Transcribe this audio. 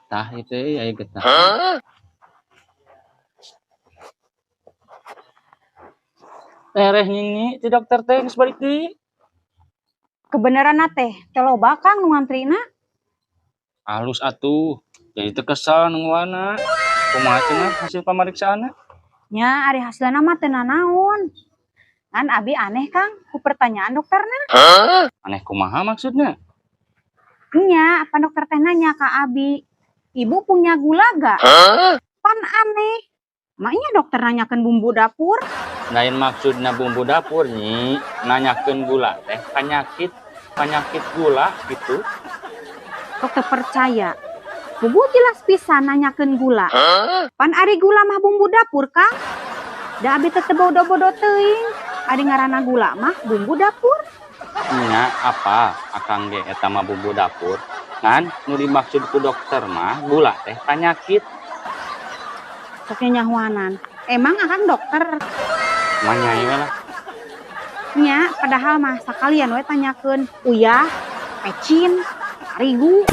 Getah itu ya, getah. Tereh nyi ti dokter teh geus balik deui. Kebenaran teh, teh loba, Kang, nu ngantrina. Halus atuh. Jadi teu kesel nungguanna. Kumaha cenah hasil pamariksaanna? Nya, ari hasilna mah teu nanaon. Ngan abi aneh, Kang, ku pertanyaan dokterna. Aneh kumaha maksudnya? Nya, apa dokter teh nanya ka abi, "Ibu punya gula gak?" Pan aneh. Maknya dokter nanyakeun bumbu dapur. Lain maksudna bumbu dapur, Nyi, nanyakeun gula teh penyakit penyakit gula gitu. Dokter percaya. Bubu jelas pisan nanyakeun gula. Pan ari gula mah bumbu dapur, Kang. Da abi teh teu bodoh-bodoh teuing. Ari ngaranna gula mah bumbu dapur. Nya apa akang ge eta mah bumbu dapur. Ngan nu dimaksud ku dokter mah gula teh penyakit. Sok nyahoanan. Emang akang dokter? Manya we lah. Nya, padahal mah sakalian we tanyakeun uyah, pecin, terigu.